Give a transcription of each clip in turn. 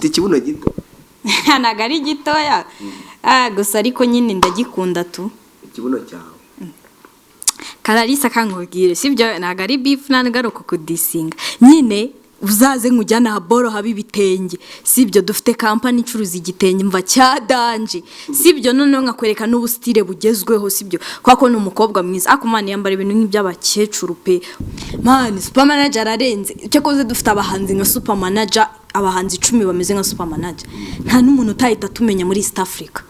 Ufite ikibuno gito? Ntabwo ari gitoya. Ah, gusa ariko nyine ndagikunda tu. Ikibuno cyawe? Kararisa, kankubwire, sibyo? Ntabwo ari beef, ntabwo ari ukukudisinga nyine. Uzaze nkujyane aha boro haba ibitenge, sibyo? Dufite company icuruza igitenge mva cya danger, sibyo? Noneho nkakwereka n'ubustyle bugezweho, sibyo? Kubera ko ni umukobwa mwiza, ariko man yambara ibintu nk'iby'abakecuru pe. Man, Super Manager ararenze. Cyakoze dufite abahanzi nka Super Manager, abahanzi 10 bameze nka Super Manager, nta n'umuntu utahita tumenya muri East Africa.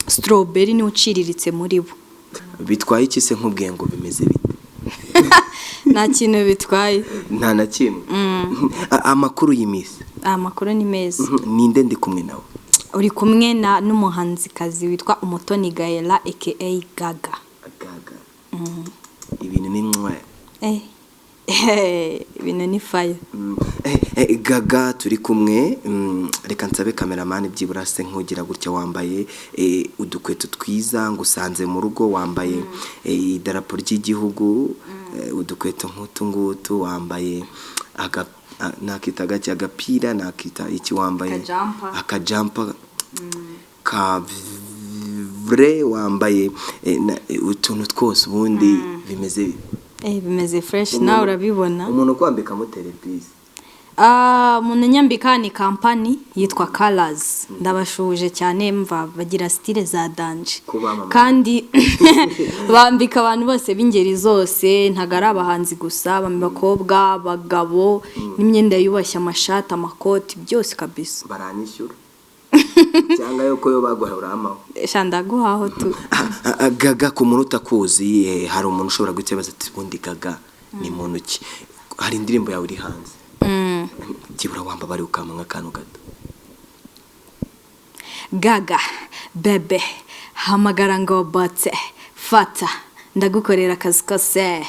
Strawberry niwe uciriritse muri bo. Bitwaye iki se nkubwiye ngo bimeze bite? Nta kintu bitwaye. Nta na kimwe. Amakuru y'iminsi? Amakuru ni meza. Ninde ndi kumwe nawe? Uri kumwe na n'umuhanzikazi witwa Umutoni Gaella aka Gaga. Gaga, ibintu ni mwe. Ibintu ni fire. Gaga turi kumwe. Reka nsabe cameraman byibura se nkugira gutya. Wambaye udukweto twiza, ngusanze mu rugo wambaye idarapo ry'igihugu, udukweto nk'utu ngutu, wambaye nakita gake agapira, nakita iki wambaye? Akajampa. Akajampa ka vrai wambaye, utuntu twose. Ubundi bimeze bite? Bimeze fresh, nawe urabibona. Umuntu ukwambika mutere bisi? Ah, umuntu nyambika ni company yitwa Colors. Ndabashuhuje cyane. Mva bagira style za danger. Ko bamamaza. Kandi bambika abantu bose b'ingeri zose, ntabwo ari abahanzi gusa, bambika abakobwa, abagabo, n'imyenda yubashye, amashati, amakoti, byose kabisa. Baranyishyura cyangwa yuko yo baguhaye uramaho? Sha, ndaguhaho tu. Gaga, ku muntu utakuzi, hari umuntu ushobora guhita yibaza ati: "Ubundi Gaga ni muntu ki?" Hari indirimbo yawe iri hanze. Byibura wamba bari ukampa nk'akantu gato. Gaga bebe, hamagara ngo botse, fata ndagukorera akazi kose,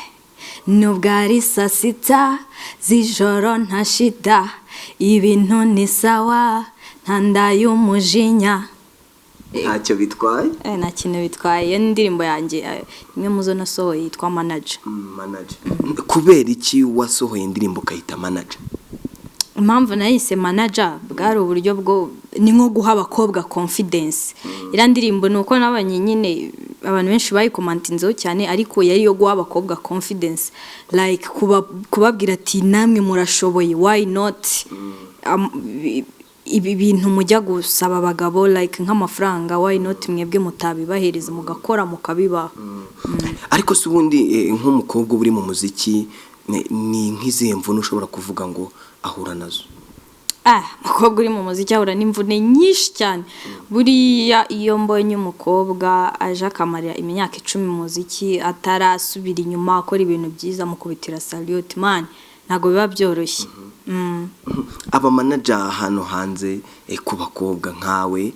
nubwo ari saa 6 z'ijoro, nta shida, ibintu ni sawa, nta nda y'umujinya. Ntacyo bitwaye. Nta kintu bitwaye. Iyo ni indirimbo yanjye, imwe mu zo nasohoye yitwa Manager. Manager. Kubera iki wasohoye indirimbo ukayita Manager? Impamvu nayise Manager, bwari uburyo bwo ni nko guha abakobwa confidence. Iriya ndirimbo ni uko nabonye nyine abantu benshi bayikomantinzeho cyane, ariko yari iyo guha abakobwa confidence, like kubabwira ati: "Namwe murashoboye, why not?" Ibi bintu mujya gusaba abagabo, like nk'amafaranga, why not mwebwe mutabibahereza, mugakora mukabibaha? Ariko se ubundi, nk'umukobwa uba uri mu muziki, ni nk'izihe mvune ushobora kuvuga ngo ahura nazo? Ah, umukobwa uri mu muziki ahura n'imvune nyinshi cyane. Buriya iyo mbonye umukobwa aje akamarira imyaka 10 mu muziki atarasubira inyuma, akora ibintu byiza, mukubitira salute man. Ntabwo biba byoroshye. Aba manager hano hanze, ku bakobwa nkawe,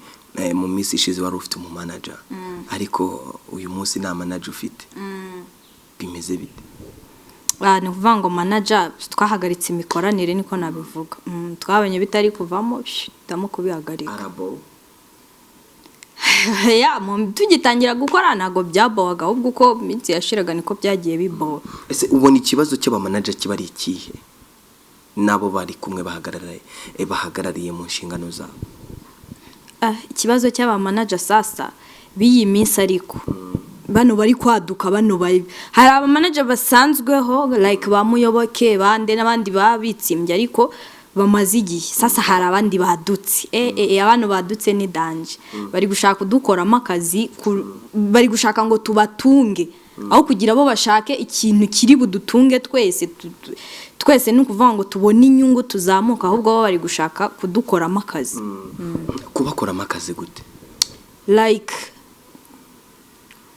mu minsi ishize wari ufite umumanager, ariko uyu munsi nta manager ufite. Bimeze bite? Ah, ni ukuvuga ngo manager twahagaritse imikoranire, niko nabivuga. Twabonye bitari kuvamo, hitamo kubihagarika. Arabo. Ya, tugitangira gukora ntabwo byabowaga, ahubwo uko iminsi yashiraga niko byagiye bibowa. Ese ubona ikibazo cy'abamanager kiba ari ikihe n'abo bari kumwe bahagarariye mu nshingano zabo? Ah, ikibazo cy'abamanager sasa b'iyi minsi, ariko bano bari kwaduka, bano bari, hari abamanager basanzweho like ba Muyoboke bande n'abandi babitsimbye ariko bamaze igihe. Sasa hari abandi badutse, abantu badutse ni danger. Bari gushaka kudukoramo akazi, bari gushaka ngo tubatunge aho kugira bo bashake ikintu kiri budutunge twese. Twese ni ukuvuga ngo tubone inyungu, tuzamuka, ahubwo bo bari gushaka kudukoramo akazi. Kubakoramo akazi gute? Like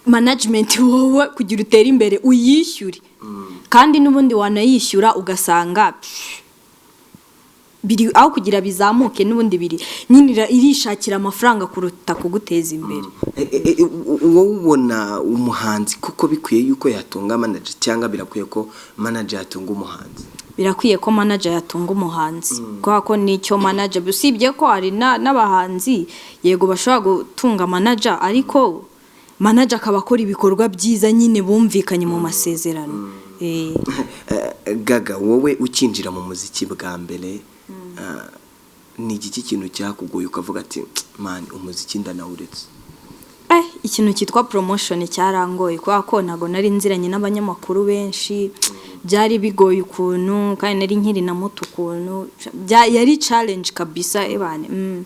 management, wowe kugira utere imbere uyishyure, kandi n'ubundi wanayishyura ugasanga pff, biri aho kugira bizamuke, n'ubundi biri nyine irishakira amafaranga kuruta kuguteza imbere. Wowe ubona umuhanzi kuko bikwiye yuko yatunga manager, cyangwa birakwiye ko manager yatunga umuhanzi? Birakwiye ko manager yatunga umuhanzi, kubera ko nicyo manager, usibye ko hari n'abahanzi yego bashobora gutunga manager, ariko manager akaba akora ibikorwa byiza nyine bumvikanye mu masezerano. Gaga, wowe ukinjira mu muziki bwa mbere, Ni igiki kintu cyakugoye ukavuga ati: "Man, umuziki ndanawuretse"? Ikintu cyitwa promotion cyarangoye, kubera ko ntabwo nari nziranye n'abanyamakuru benshi. Byari bigoye ukuntu, kandi nari nkiri na muto ukuntu. Yari challenge kabisa, ebane.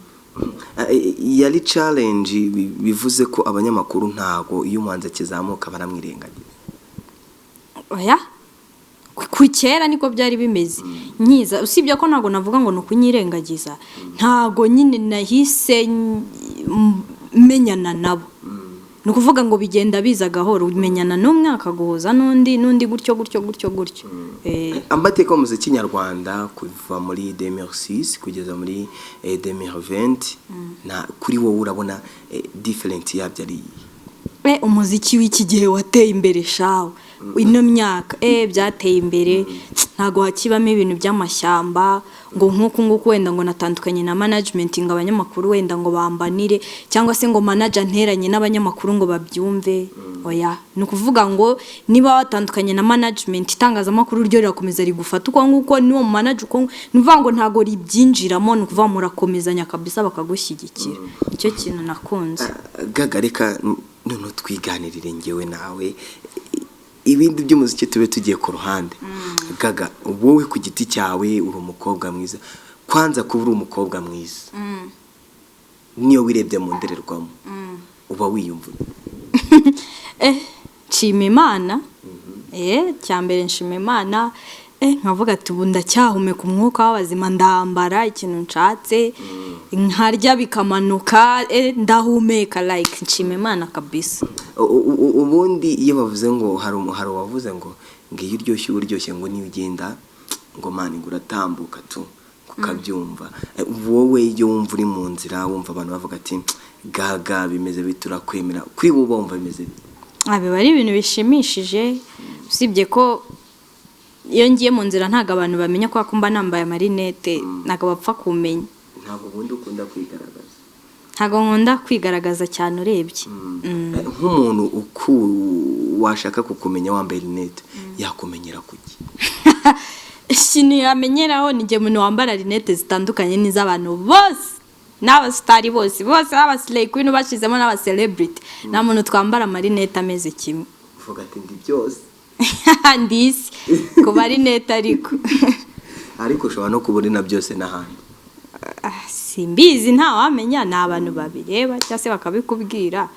Yari challenge, bivuze ko abanyamakuru ntago iyo umuhanzi akizamuka baramwirengagiza? Oya, ku kera niko byari bimeze nkiza. Usibye ko ntabwo navuga ngo ni ukunyirengagiza, ntabwo nyine nahise menyana nabo. Ni ukuvuga ngo bigenda biza gahoro, umenyana n'umwe akaguhuza n'undi, n'undi, gutyo gutyo gutyo gutyo. Amateka y'umuziki nyarwanda kuva muri 2006 kugeza muri 2020, na kuri wowe urabona different yabyo ari iyihe? Umuziki w'iki gihe wateye imbere shawe. Ino myaka byateye imbere, ntabwo hakibamo ibintu by'amashyamba ngo nk'uku nguku wenda ngo natandukanye na management, ngo abanyamakuru wenda ngo bambanire, cyangwa se ngo manager nteranye n'abanyamakuru ngo babyumve. Oya, ni ukuvuga ngo niba watandukanye na management, itangazamakuru ryo rirakomeza rigufata uko nguko, n'uwo manager uko. Ni ukuvuga ngo ntabwo ribyinjiramo, ni ukuvuga murakomezanya kabisa, bakagushyigikira. Nicyo kintu nakunze. Gaga, reka noneho twiganirire ngewe nawe, ibindi by'umuziki tube tugiye ku ruhande. Gaga, wowe ku giti cyawe uri umukobwa mwiza. Kwanza kuba uri umukobwa mwiza, niyo wirebye mu ndorerwamo uba wiyumva ute? Nshima Imana. Cya mbere nshima Imana, nkavuga ati ubu ndacyahumeka umwuka w'abazima, ndambara ikintu nshatse, nkarya bikamanuka, ndahumeka, like nshima Imana kabisa. Ubundi iyo bavuze ngo hari uwavuze ngo iyo uryoshye uba uryoshye, ngo niyo ugenda ngo man, ngo uratambuka tu ukabyumva. Wowe iyo wumva uri mu nzira, wumva abantu bavuga ati: "Gaga, bimeze bite, urakwemera", kuri wowe wumva bimeze bite? Biba ari ibintu bishimishije. Usibye ko iyo ngiye mu nzira ntabwo abantu bamenya, kubera ko mba nambaye amarinete, ntabwo bapfa kumenya. Ntabwo ubundi ukunda kwigaragaza? Ntabwo nkunda kwigaragaza cyane urebye. Nk'umuntu uku washaka kukumenya wambaye rinete, yakumenyera kuki? Ikintu yamenyeraho ni igihe umuntu wambara rinete zitandukanye n'iz'abantu bose, n'abasitari bose bose, n'aba slay queen bashyizemo, n'aba celebrity, nta muntu twambara amarinete ameze kimwe. Uvuga ati ndi byose. Ndisi ku marinete ariko. Ariko ushobora no kuba uri na byose n'ahandi. Simbizi, ntawamenya, ni abantu babireba cyangwa se bakabikubwira,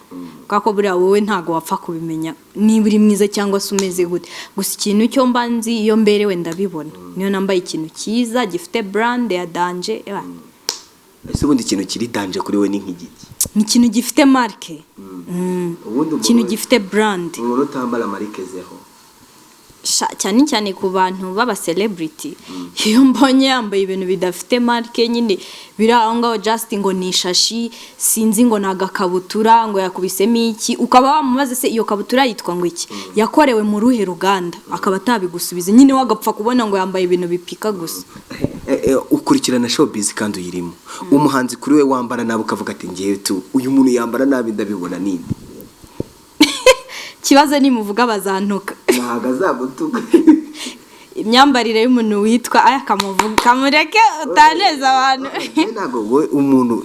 kubera ko buriya wowe ntabwo wapfa kubimenya niba uri mwiza cyangwa se umeze gute. Gusa ikintu cyo mba nzi, iyo mberewe ndabibona, niyo nambaye ikintu cyiza gifite brand ya danger. Ese ubundi ikintu kiri danger kuri we ni nk'igiki? Ni ikintu gifite marque. Ubundi Ikintu gifite brand. Umuntu utambara marque zeho? Cyane cyane ku bantu b'aba celebrity, iyo mbonye yambaye ibintu bidafite marque nyine, biri aho ngaho just ngo ni ishashi, sinzi ngo ni agakabutura, ngo yakubisemo iki, ukaba wamubaza se iyo kabutura yitwa ngo iki, yakorewe mu ruhe ruganda, akaba atabigusubiza nyine, wagapfa kubona ngo yambaye ibintu bipika gusa. Ukurikirana showbiz kandi uyirimo. Umuhanzi kuri we wambara nabi ukavuga ati: "Ngewe tu uyu muntu yambara nabi ndabibona", ninde? Ikibazo nimuvuga bazantuka. Ntabwo azagutuka. Imyambarire y'umuntu witwa aya, kamuvuga kamureke, utaneza abantu. Ntabwo wowe umuntu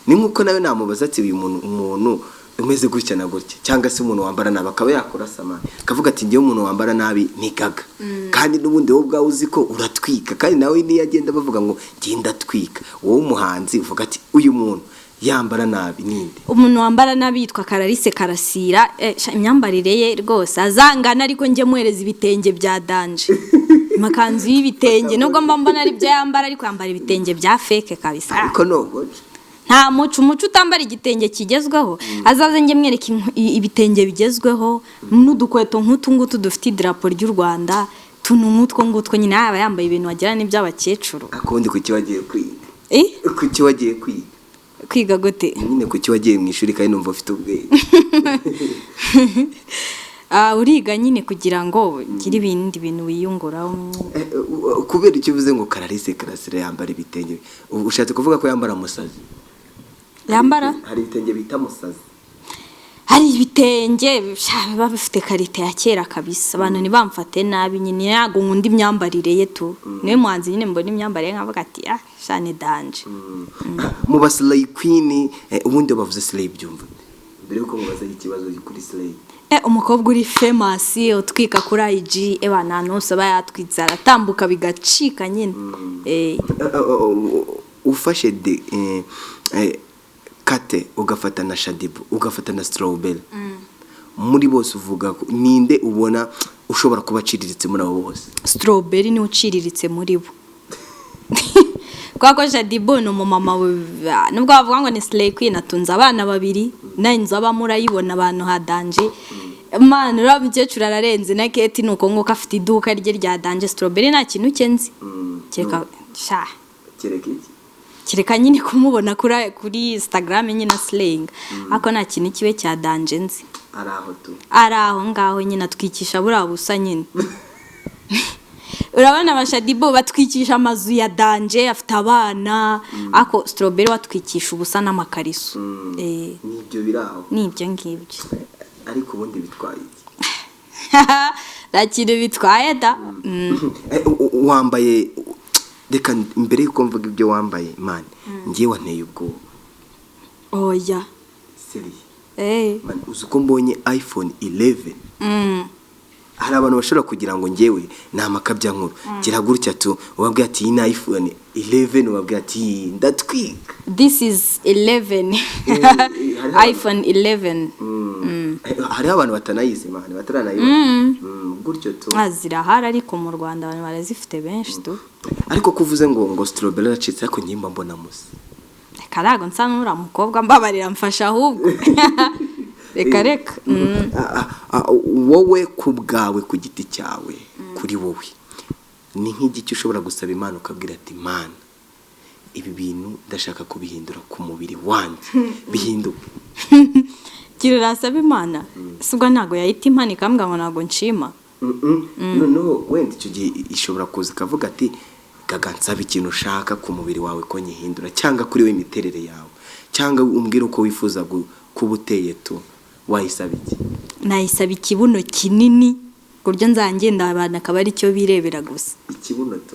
ni nk'uko nawe namubaza ati: "Uyu muntu, umuntu umeze gutya na gutya", cyangwa se umuntu wambara nabi, akaba yakora samani akavuga ati: "Ngewe umuntu wambara nabi ni Gaga", kandi n'ubundi wowe ubwawe uzi ko uratwika, kandi nawe niyo agenda bavuga ngo ngenda atwika. Wowe umuhanzi uvuga ati: "Uyu muntu yambara nabi", ninde? Umuntu wambara nabi yitwa Karalise Karasira. Imyambarire ye rwose azangana, ariko njye muhereza ibitenge bya danger, amakanzu y'ibitenge, nubwo mba mbona ari byo yambara, ariko yambara ibitenge bya fake kabisa. Ariko nogoshe. Nta muco, umuco utambara igitenge kigezweho. Azaze njye mwereka ibitenge bigezweho n'udukweto nk'utu ngutu dufite idarapo ry'u Rwanda, tuntu nk'utwo ngutwo nyine. Yaba yambaye ibintu wagira n'iby'abakecuru. Akundi kuki wagiye kwiga? Eh? Kuki wagiye kwiga? Kwiga gute? Nyine kuki wagiye mu ishuri kandi numva ufite ubwenge? Uriga nyine kugira ngo ugire ibindi bintu wiyunguraho. Kubera icyo uvuze ngo Karalise Karasira yambara ibitenge, ushatse kuvuga ko yambara musazi? Yambara Hari ibitenge bita musazi. Hari Ari ibitenge sha, biba bifite qualité ya kera kabisa. Abantu ntibamfate nabi nyine, ntabwo nkunda imyambarire ye tu. Niwe muhanzi nyine mbona imyambarire ye nkavuga ati: "Ah, sha, ni danger." Mu ba slay queen, ubundi iyo bavuze slay byumva ute? Mbere yuko mubaza ikibazo kuri slay. Umukobwa uri famous, utwika kuri IG, eba nta hose aba yatwitse, aratambuka bigacika nyine. Ufashe de Kate, ugafata na Shaddyboo, ugafata na Strawberry, muri bose uvuga ko ninde ubona ushobora kuba aciriritse muri abo bose? Strawberry niwe uciriritse muri bo, kubera ko Shaddyboo ni umumama nubwo bavuga ngo ni slay queen, atunze abana babiri, n'inzu abamo urayibona, abantu ha danger man. Uriya mukecuru ararenze. Na Kate ni uko nguko, afite iduka rye rya danger. Strawberry nta kintu cye nzi, kereka sha Kereka iki? Kereka nyine kumubona kuri Instagram nyine slaying, ariko nta kintu kibe cya danger nzi. Ari aho tu. Ari aho ngaho nyine, atwikisha buriya busa nyine. Urabona aba Shaddyboo batwikisha amazu ya danger, afite abana, ariko Strawberry watwikisha ubusa n'amakariso. Nibyo biri aho. Ni ibyo ngibyo. Ariko ubundi bitwaye iki? Nta kintu bitwaye da. Wambaye, reka mbere yuko mvuga ibyo wambaye, man, ngiye wanteye ubwoba. Oya. Sérieux. Man, uzi uko mbonye iPhone 11? Hari abantu bashobora kugira ngo ngewe ni amakabyankuru. Gira gutya tu ubabwira ati: "Iyi ni iPhone 11," ubabwira ati: "Ndatwika." This is 11. Hariho iPhone 11. Hariho abantu batanayizi, man, bataranayibona. Gutyo tu. Ah, zirahari, ariko mu Rwanda abantu barazifite benshi tu. Ariko kuvuze ngo Strawberry aracitse, ariko nyimba mbona musa. Reka, ntabwo nsa n'uriya mukobwa, mbabarira, mfasha ahubwo, reka reka. Wowe ku bwawe, ku giti cyawe, kuri wowe ni nk'igiki ushobora gusaba Imana ukabwira ati: "Mana, ibi bintu ndashaka kubihindura ku mubiri wanjye, bihinduke"? Gira urasaba Imana si ubwo ntabwo yahita impana ikambwira ngo ntabwo nshima. Noneho wenda icyo gihe ishobora kuza ikavuga ati: "Gaga, nsaba ikintu ushaka ku mubiri wawe ko nyihindura, cyangwa kuri we imiterere yawe, cyangwa umbwire uko wifuza kuba uteye tu," wayisaba iki? Nayisaba ikibuno kinini ku buryo nzangenda abantu akaba ari cyo birebera gusa. Ikibuno tu?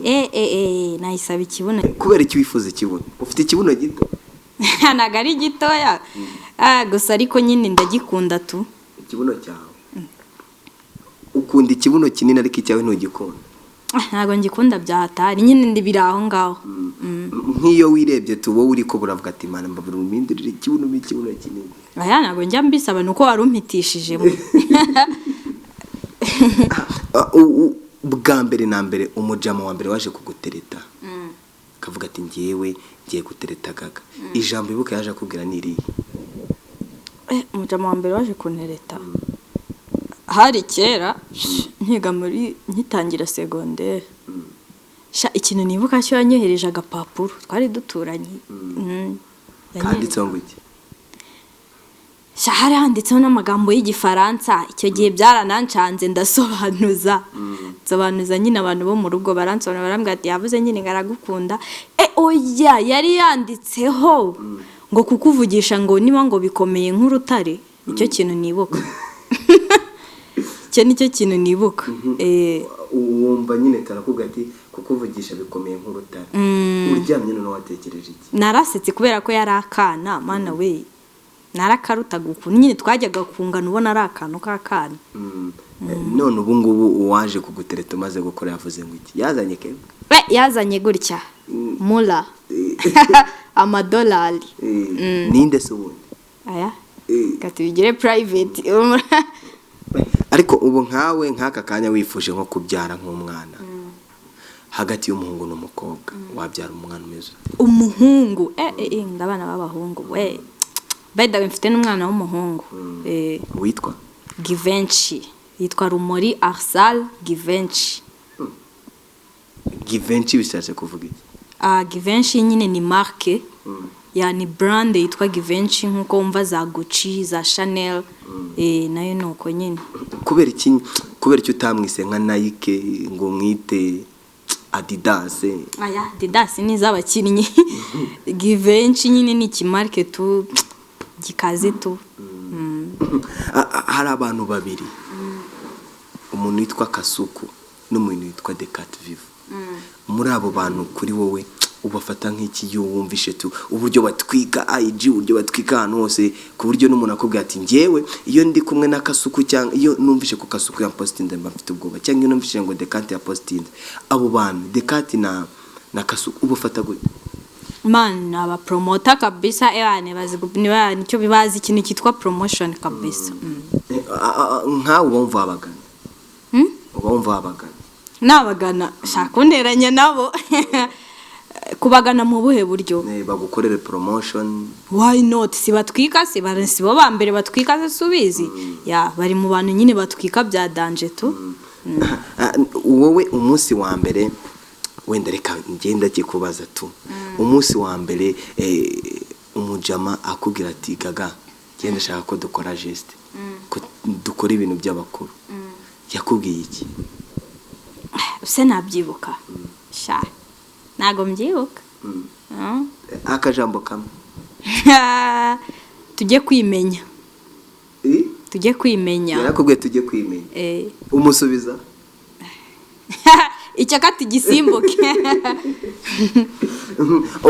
Nayisaba ikibuno. Kubera iki wifuza ikibuno? Ufite ikibuno gito? Ntabwo ari gitoya. Ah, gusa ariko nyine ndagikunda tu. Ikibuno cyawe, ukunda ikibuno kinini, ariko icyawe ntugikunda? Ah, ntabwo ngikunda bya hatari nyine, ndi biri aho ngaho. Nk'iyo wirebye tu, wowe uri ko buravuga ati: "Mana, mbabura umindurire ikibuno, ikibuno kinini"? Aya, ntabwo njya mbisaba, ni uko wari umpitishijemo. Bwa mbere na mbere, umujama wa mbere waje kugutereta akavuga ati: "Ngewe ngiye gutereta Gaga," ijambo ibuka yaje akubwira ni irihe? Umujama wa mbere waje kuntereta hari kera, nkiga muri, nkitangira segonderi. Sha, ikintu nibuka cyo, yanyohereje agapapuro, twari duturanye. Kanditseho ngo iki? Sha, hari handitseho n'amagambo y'Igifaransa. Icyo gihe byaranancanze, ndasobanuza, nsobanuza nyine abantu bo mu rugo baransobanura, barambwira ati yavuze nyine ngo aragukunda. Oya, yari yanditseho ngo kukuvugisha ngo niba ngo bikomeye nk'urutare. Nicyo kintu nibuka, icyo nicyo kintu nibuka. Wumva nyine karakubwira ati kukuvugisha bikomeye nk'urutare, uryamye noneho watekereje iki? Narasetse kubera ko yari akana, mana we, narakarutaga ukuntu nyine twajyaga kungana, ubona ari akantu k'akana. None ubu ngubu uwaje kugutereta umaze gukora yavuze ngo iki? Yazanye ke? Yazanye gutya mura amadolari. Ninde se ubundi? Aya, reka tubigire private. Ariko ubu nkawe, nk'aka kanya, wifuje nko kubyara nk'umwana, hagati y'umuhungu n'umukobwa wabyara umwana umeze ute? Umuhungu. Ndabana b'abahungu we. By the way, mfite n'umwana w'umuhungu. Witwa? Givenchy, yitwa Rumuri Arsal Givenchy. Givenchy bishatse kuvuga iki? Ah, Givenchy nyine ni marque ya, ni brand yitwa Givenchy, nkuko wumva za Gucci, za Chanel, nayo ni uko nyine. Kubera iki utamwise nka Nike, ngo mwite Adidas? Aya, Adidas ni iz'abakinnyi. Givenchy nyine ni ikimarque tu gikaze tu. Hari abantu babiri, umuntu witwa Kasuku n'umuntu witwa Decat Vivo. Muri abo bantu, kuri wowe ubafata nk'iki iyo wumvishe tu uburyo batwika IG, uburyo batwika ahantu hose, ku buryo n'umuntu akubwira ati: "Njyewe iyo ndi kumwe na Kasuku, cyangwa iyo numvishe ku Kasuku ya postinze, mba mfite ubwoba, cyangwa iyo numvishe ngo Decat ya postinze"? Abo bantu, Decat na Kasuku, ubafata gute? Man, ni abapromota kabisa. Ebane bazi niba nicyo bazi, ikintu cyitwa promotion kabisa. Nkawe uba wumva wabagana? Hmm? Uba wumva wabagana? Nabagana? Shaka unteranya nabo. Kubagana mu buhe buryo? Bagukorere promotion. Why not? Si batwika? Si bo ba mbere batwika se? Subizi ya bari mu bantu nyine batwika bya danger tu. Wowe umunsi wa mbere, wenda reka ngenda kikubaza tu, umunsi wa mbere umujama akubwira ati: "Gaga, genda, ashaka ko dukora geste, ko dukora ibintu by'abakuru", yakubwiye iki? Se nabyibuka? Sha, ntago mbyibuka. Akajambo kamwe. Tujye kwimenya. Tujye kwimenya. Yarakubwiye tujye kwimenya? Eh. Umusubiza? Icyaka tugisimbuke.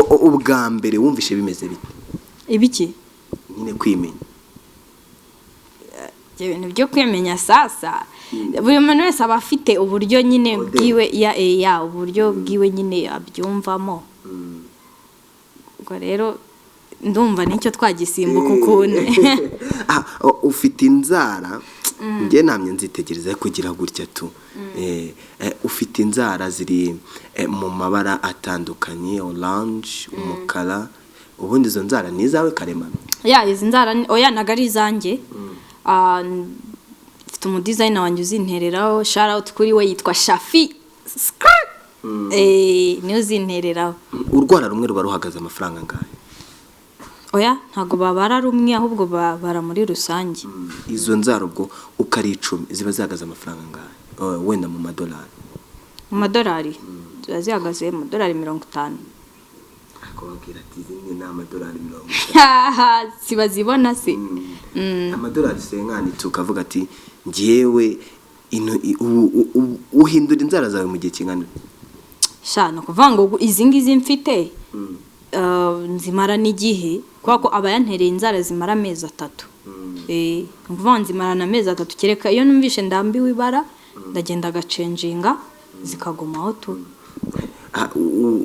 Ubwa mbere wumvishe bimeze bite? Ibiki? Nyine kwimenya. Ibyo bintu byo kwimenya, sasa buri muntu wese aba afite uburyo nyine Model. bwiwe ya uburyo bwiwe nyine abyumvamo. Ubwo rero ndumva nicyo twagisimbuka ukuntu. Ufite inzara, njye namye nzitegereza kugira gutya tu. Ufite inzara ziri mu mabara atandukanye, orange, umukara. Ubundi izo nzara ni izawe karemano? Ya, izi nzara oya, ntago ari izanjye. Mfite umudesigner wanjye uzintereraho. Shout out kuri we, yitwa Shafi Skrt. Niwe uzintereraho. Urwara rumwe ruba ruhagaze amafaranga angahe? Oya, ntabwo babara rumwe, ahubwo babara muri rusange. Izo nzara ubwo uko ari 10 ziba zihagaze amafaranga angahe? Wenda mu madolari. Mu madolari ziba zihagaze mu madolari 50. Akababwira ati: "Izi ni amadolari 50." Sibazibona se? Amadolari senkani, tukavuga ati njyewe uhindura inzara zawe mu gihe kingana? Sha, ni ukuvuga ngo izi ngizi mfite nzimara n'igihe, kubera ko aba yantereye inzara zimara amezi 3. Ni ukuvuga ngo nzimarana amezi 3, kereka iyo numvishe ndambiwe ibara, ndagenda agachanginga zikagumaho tu.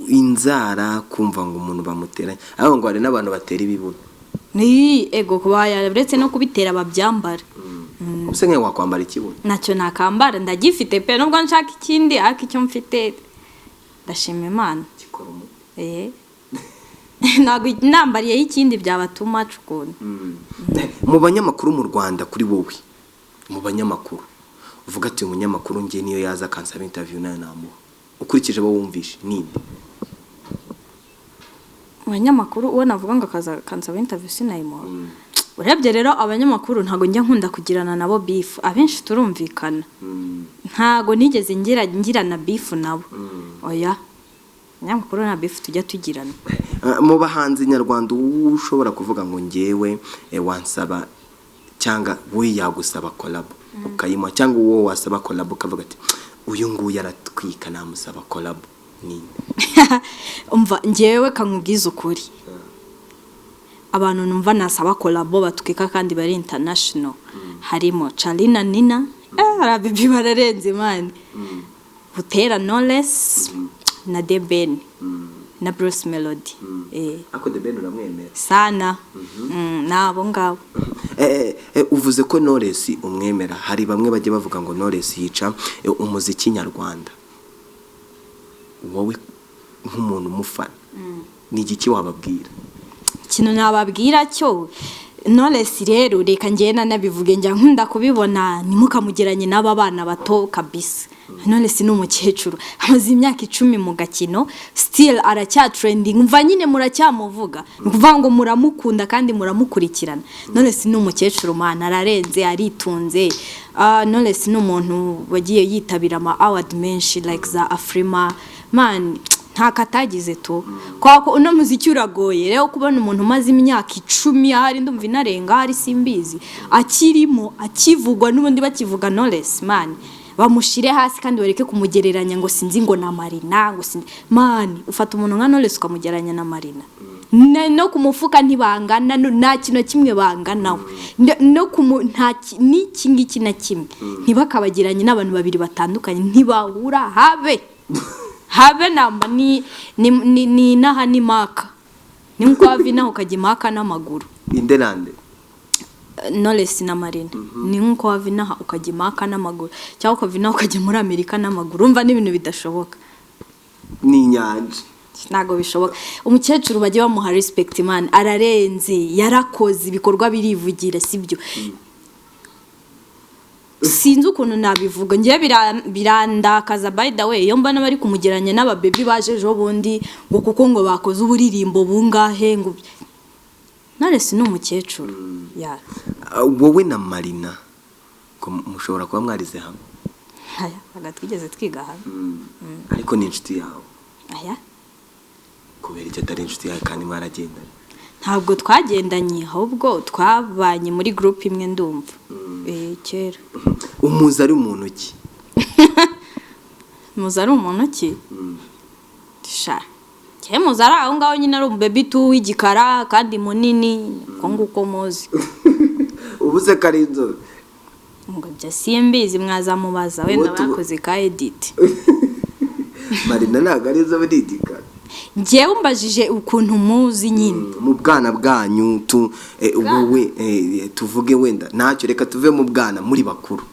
Inzara, kumva ngo umuntu bamuteranye, ariko ngo hari n'abantu batera ibibuno. Ni ego, kuba uretse no kubitera babyambara. Ubuse nkawe wakwambara ikibuno? Ntacyo nakambara, ndagifite pe, nubwo nshaka ikindi, ariko icyo mfite ndashima Imana. Gikora umuti. Ntabwo nambariyeho ikindi byaba too much ukuntu. Mu banyamakuru mu Rwanda, kuri wowe, mu banyamakuru uvuga ati: "Uyu munyamakuru njye niyo yaza akansaba interview nayo namuha", ukurikije abo wumvishe, ninde? Mu banyamakuru uwo navuga ngo akaza akansaba interview sinayimuha? Urebye rero, abanyamakuru ntabwo njya nkunda kugirana nabo beef. Abenshi turumvikana, ntabwo nigeze ngirana beef nabo. Oya, abanyamakuru nta beef tujya tugirana. Mu bahanzi nyarwanda uwo ushobora kuvuga ngo ngewe wansaba, cyangwa we yagusaba collabo ukayimuha, cyangwa uwo wasaba collabo ukavuga ati: "Uyu nguyu aratwika, namusaba collabo", ninde? Umva, ngewe kankubwiza ukuri, abantu numva nasaba collabo batwika kandi bari international harimo Charly na Nina, arabibi bararenze man, Butera Knowless na The Ben na Bruce Melody. Ako The Ben uramwemera? Sana. Nabo ngabo. Uvuze ko Knowless umwemera. Hari bamwe bajya bavuga ngo Knowless yica umuziki nyarwanda. Wowe nk'umuntu umufana, ni igiki wababwira? Ikintu nababwira cyo, Knowless rero, reka ngenda nabivuge, njya nkunda kubibona, ntimukamugeranye n'aba bana bato kabisa. Knowless ni umukecuru, amaze imyaka 10 mu gakino, still aracyatrending. Mva nyine muracyamuvuga, ni ukuvuga ngo muramukunda kandi muramukurikirana. Knowless ni umukecuru man, ararenze, aritunze. Knowless ni umuntu wagiye yitabira ama award menshi like za Afrima man. Ntako atagize tu, kubera ko uno muziki uragoye. Rero kubona umuntu umaze imyaka 10 ahari, ndumva inarenga ahari, simbizi, akirimo, akivugwa n'ubundi bakivuga Knowless, man, bamushire hasi kandi bareke kumugereranya ngo sinzi ngo na Marina, ngo sinzi. Man, ufata umuntu nka Knowless ukamugereranya na Marina? No ku mufuka ntibangana, nta kintu na kimwe banganaho. No ku nta n'iki ngiki na kimwe. Ntibakabageranye n'abantu babiri batandukanye, ntibahura habe habe namba. Ni inaha ni Maka, ni nkuko wava inaha ukajya Imaka n'amaguru. Inderande? Knowless na Marina ni nkuko wava inaha ukajya Imaka n'amaguru, cyangwa ukava inaha ukajya muri Amerika n'amaguru. Urumva ni ibintu bidashoboka. Ni inyanja. Ntabwo bishoboka. Umukecuru bajya bamuha respect, man, ararenze, yarakoze, ibikorwa birivugira, sibyo? Sinzi ukuntu nabivuga ngewe, birandakaza by the way iyo mbona bari kumugeranya n'ababebi baje ejo bundi, ngo kuko ngo bakoze uburirimbo bungahe, ngo Knowless ni umukecuru ya. Ah, wowe na Marina ko mushobora kuba mwarize hamwe? Aya, ntabwo twigeze twiga hamwe. Ariko ni inshuti yawe? Aya. Kubera icyo atari inshuti yawe kandi mwaragendanye? Ntabwo twagendanye, ahubwo twabanye muri group imwe, ndumva kera. Umuzi ari umuntu ki? Muzi ari umuntu ki? Sha, njyewe muzi ari aho ngaho nyine, ari umubebi tu w'igikara kandi munini, uko nguko muzi. Ubu se ko ari inzobe? Ngo ibyo simbizi, mwazamubaza wenda. Uwo Bakoze ka edit. Marina ntabwo ari inzobe, ni igikara. Njyewe umbajije ukuntu muzi nyine. Mu bwana bwanyu tu, wowe, tuvuge wenda ntacyo, reka tuve mu bwana, muri bakuru,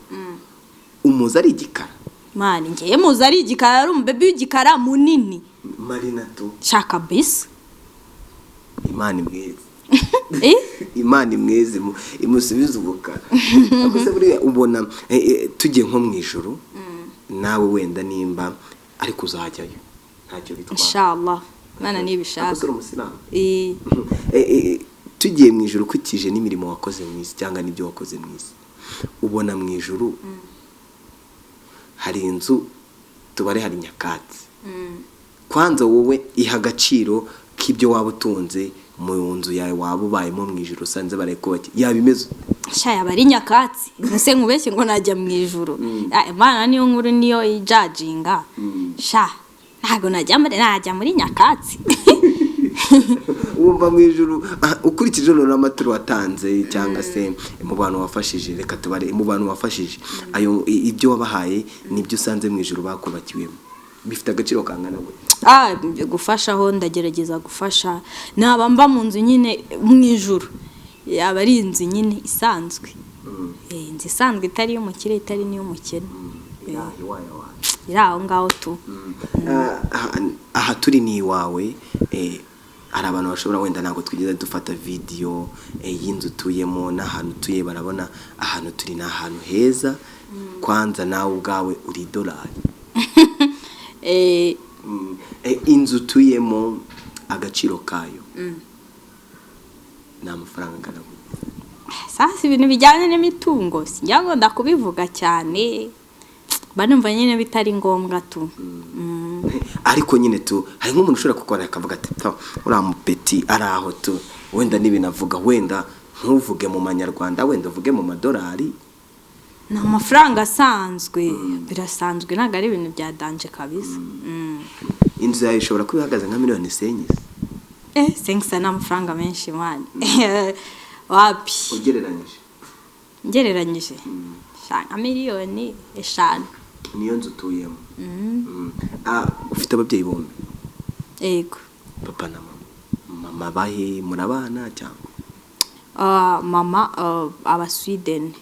umuzi ari igikara? Man, njyewe muzi ari igikara, ari umubebi w'igikara munini. Marina tu. Shaka bisa. Imana imweze. Eh? Imana imweze, imusubize ubukara. Ariko se buriya ubona tugiye nko mu ijuru nawe, wenda nimba ariko uzajyayo, ntacyo bitwara? Inshallah, Imana nibishaka. Ariko se uri umusilamu? Eh. Tugiye mu ijuru, ukurikije n'imirimo wakoze mu isi cyangwa n'ibyo wakoze mu isi, ubona mu ijuru hari inzu, tubare hari nyakatsi? Kwanza wowe iha agaciro k'ibyo waba utunze mu nzu yawe, waba ubayemo mu ijuru, usanze barayikubakiye, yaba imeze ute? Sha, yaba ari nyakatsi. Ese nkubeshye ngo najya mu ijuru? Ah, Imana niyo nkuru, niyo ijajinga. Sha, ntabwo najya muri nyakatsi. Wumva mu ijuru, ukurikije noneho amaturo watanze cyangwa se mu bantu wafashije, reka tubare mu bantu wafashije, ayo ibyo wabahaye nibyo usanze mu ijuru bakubakiwemo, bifite agaciro kangana gute? Ah, gufasha ho ndagerageza gufasha. Naba mba mu nzu nyine mu ijuru, yaba ari inzu nyine isanzwe. Inzu isanzwe itari iy'umukire, itari n'iy'umukene. Iri aho ngaho tu. Aha turi ni iwawe. Hari abantu bashobora wenda, ntabwo twigeze dufata video y'inzu utuyemo n'ahantu utuye, barabona ahantu turi ni ahantu heza. Kwanza nawe ubwawe uri idolari. Inzu utuyemo agaciro kayo ni amafaranga angana gute? Sasa ibintu bijyanye n'imitungo sinjya ngo ndakubivuga cyane, mba numva nyine bitari ngombwa tu. Ariko nyine tu, hari nk'umuntu ushobora kukubona akavuga ati: "Pfa, uriya mupeti ari aho tu." Wenda n'ibintu avuga, wenda ntuvuge mu manyarwanda, wenda uvuge mu madolari. Ni amafaranga asanzwe, birasanzwe, ntabwo ari ibintu bya danger kabisa. Inzu yawe ishobora kuba ihagaze nka miliyoni 5? 5 ni amafaranga menshi, man, wapi. Ugereranyije? Ngereranyije. Sha, nka miliyoni 5. Niyo nzu utuyemo. Ah, ufite ababyeyi bombi? Yego. Papa na mama. Mama bahe, murabana cyangwa? Ah, mama aba Sweden.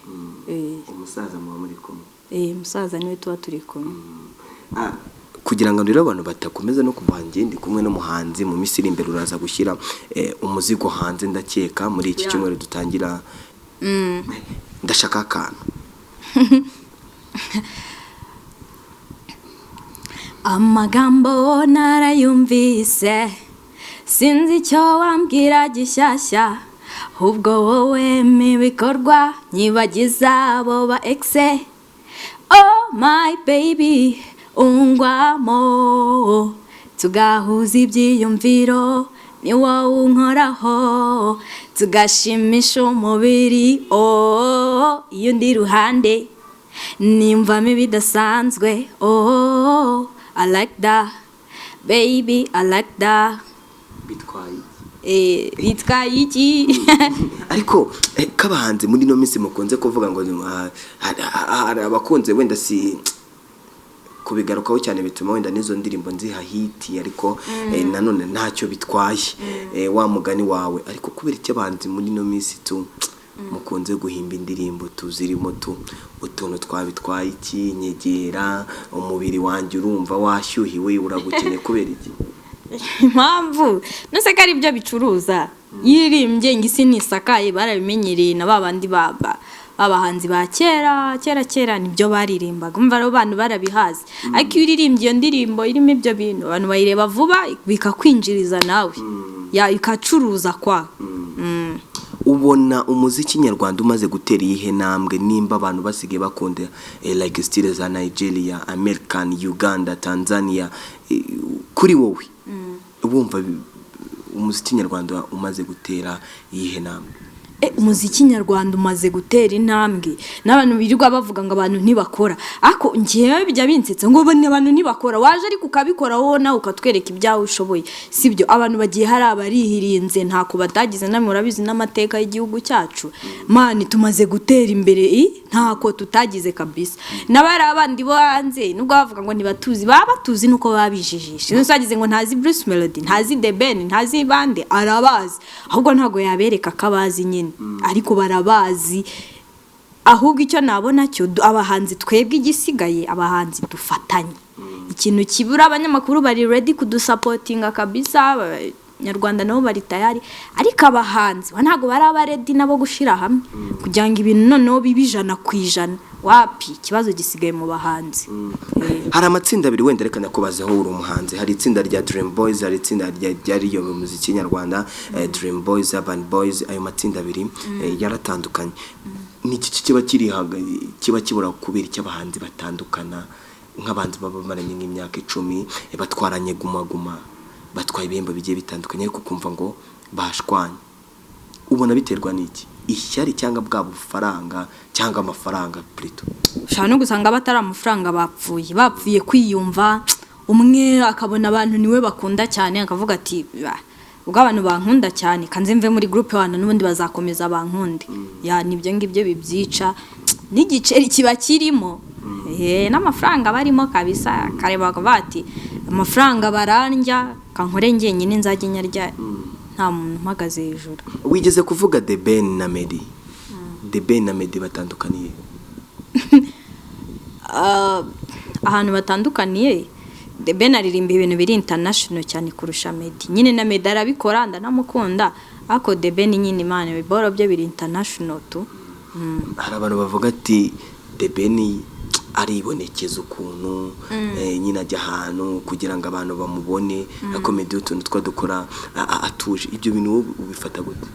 Umusaza muba muri kumwe? Musaza niwe tuba turi kumwe. Ah, kugira ngo rero abantu batakomeza no kuvangira, ndi kumwe n'umuhanzi, mu minsi iri imbere uraza gushyira umuzigo hanze, ndakeka muri iki cyumweru dutangira. Ndashaka akantu. Amagambo narayumvise, sinzi icyo wambwira gishyashya, ahubwo wowe mu bikorwa nyibagiza abo ba ex. Oh my baby, ungwamo. Tugahuza ibyiyumviro, ni wowe unkoraho, tugashimisha umubiri. Oh, iyo ndi iruhande nimvamo ibidasanzwe. Oh, I like that, baby, I like that. Bitwaye iki? Bitwaye iki? Ariko k'abahanzi muri ino minsi mukunze kuvuga ngo hari abakunze, wenda si kubigarukaho cyane, bituma wenda n'izo ndirimbo nziha hit, ariko nanone ntacyo bitwaye, wa mugani wawe. Ariko kubera icyo abahanzi muri ino minsi tu mukunze guhimba indirimbo tuzirimo tu utuntu twabitwaye iki, nyegera, umubiri wanjye urumva washyuhiwe, uragukeneye, kubera iki? Impamvu nuse ko ari byo bicuruza. Yirimbye ngo isi ntisakaye, barabimenyereye na ba bandi b'abahanzi ba kera kera kera, nibyo baririmbaga. Umva rero, abantu barabihaze. Ariko iyo uririmbye iyo ndirimbo irimo ibyo bintu, abantu bayireba vuba, bikakwinjiriza nawe, ya ikacuruza kwa. Ubona umuziki nyarwanda umaze gutera iyihe ntambwe, nimba abantu basigaye bakunda like style za Nigeria, American, Uganda, Tanzania? Kuri wowe wumva umuziki nyarwanda umaze gutera iyihe ntambwe? Umuziki nyarwanda umaze gutera intambwe. N'abantu birirwa bavuga ngo abantu ntibakora, ariko ngewe bijya binsetsa ngo bane abantu ntibakora. Waje ariko ukabikora wowe, nawe ukatwereka ibyawe ushoboye, sibyo? Abantu bagiye hari abarihirinze, ntako batagize. Namwe murabizi n'amateka y'igihugu cyacu. Man, tumaze gutera imbere, ntako tutagize kabisa. N'abari abandi bo hanze, nubwo bavuga ngo ntibatuzi, baba batuzi, nuko baba bijijisha. Iyo usagize ngo ntazi Bruce Melody, ntazi The Ben, ntazi bande, arabazi, ahubwo ntabwo yabereka ko abazi nyine, ariko barabazi. Ahubwo icyo nabona cyo, abahanzi twebwe, igisigaye abahanzi dufatanye. Ikintu kibura, abanyamakuru bari ready kudusupportinga kabisa, abanyarwanda nabo bari tayari, ariko abahanzi bo ntabwo bari aba ready nabo gushyira hamwe kugira ngo ibintu noneho bibe 100%. Wapi, ikibazo gisigaye mu bahanzi. Hari amatsinda abiri. Wenda reka nakubazeho, uri umuhanzi. Hari itsinda rya Dream Boys, hari itsinda rya riyo mu muziki nyarwanda, Dream Boys, Urban Boys. Ayo matsinda abiri yaratandukanye. Ni iki kiba kiri kiba kibura? Kubera icyo abahanzi batandukana, nk'abahanzi baba bamaranye nk'imyaka 10, batwaranye Guma Guma, batwaye ibihembo bigiye bitandukanye, ariko ukumva ngo bashwanye? Ubona biterwa n'iki? Ishyari cyangwa bwa bufaranga cyangwa amafaranga plutôt? Ushobora no gusanga batari amafaranga bapfuye, bapfuye kwiyumva. Umwe akabona abantu niwe bakunda cyane, akavuga ati: "Bah, ubwo abantu bankunda cyane, kanze mve muri groupe wana, n'ubundi bazakomeza bankunde." Ya, nibyo ngibyo bibyica, n'igiceri kiba kirimo, n'amafaranga barimo kabisa. Akareba bakavuga ati: "Amafaranga barandya, kankore njyenyine, nzajye nyarya nta muntu umpagaze hejuru." Wigeze kuvuga The Ben na Meddy. The Ben na Meddy batandukaniye? Ahantu batandukaniye, The Ben aririmba ibintu biri international cyane kurusha Meddy nyine. Na Meddy arabikora, ndanamukunda, ariko The Ben nyine, Imana, ibiboro bye biri international tu. Hari abantu bavuga ati The Ben aribonekeza ukuntu, nyine ajya ahantu kugira ngo abantu bamubone, ariko Meddy utuntu two dukora atuje. Ibyo bintu wowe ubifata gute?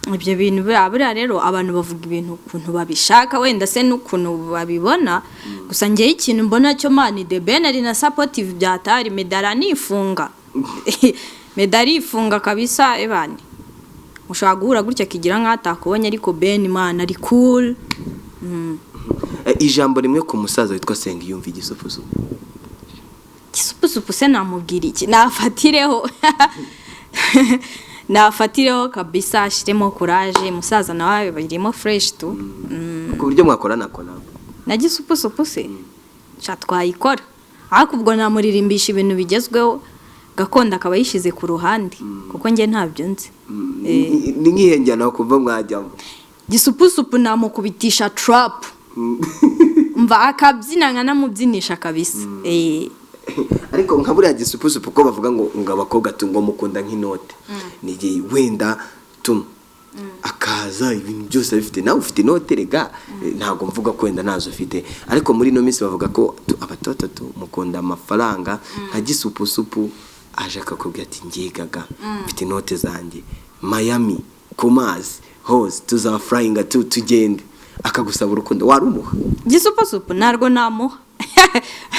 Ibyo bintu buriya rero, abantu bavuga ibintu ukuntu babishaka, wenda se n'ukuntu babibona. Gusa ngewe ikintu mbona cyo, man, The Ben ari na supportive byatari. Meddy aranifunga, Meddy arifunga kabisa. Ebani ushobora guhura gutya akigira nk'aho atakubonye, ariko Ben, man, ari cool. Ijambo rimwe ku musaza witwa Sengiyumva Igisupusupu. Gisupusupu se namubwira iki? Nafatireho, nafatireho kabisa, ashiremo courage. Musaza nawe birimo fresh tu. Ku buryo mwakorana collab? Na Gisupusupu se? Sha, twayikora, ariko ubwo namuririmbisha ibintu bigezweho, gakondo akaba yishyize ku ruhande, kuko njye ntabyo nzi. Ni nk'ihe njyana kumva mwajyamo? Gisupusupu namukubitisha trap, mva akabyina nkanamubyinisha kabisa. Ariko nka buriya Gisupusupu, ko bavuga ngo abakobwa tu ngo mukunda nk'inote, ni igihe wenda tu akaza ibintu byose abifite, nawe ufite inote rega. Ntabwo mvuga ko wenda ntazo ufite, ariko muri ino minsi bavuga ko abatoto tu mukunda amafaranga. Nka Gisupusupu aje akakubwira ati: "Ngigaga mfite inote zanjye, Miami ku mazi hose tuzafurayinga tu tugende," akagusaba urukundo, warumuha? Gisupusupu ntarwo namuha.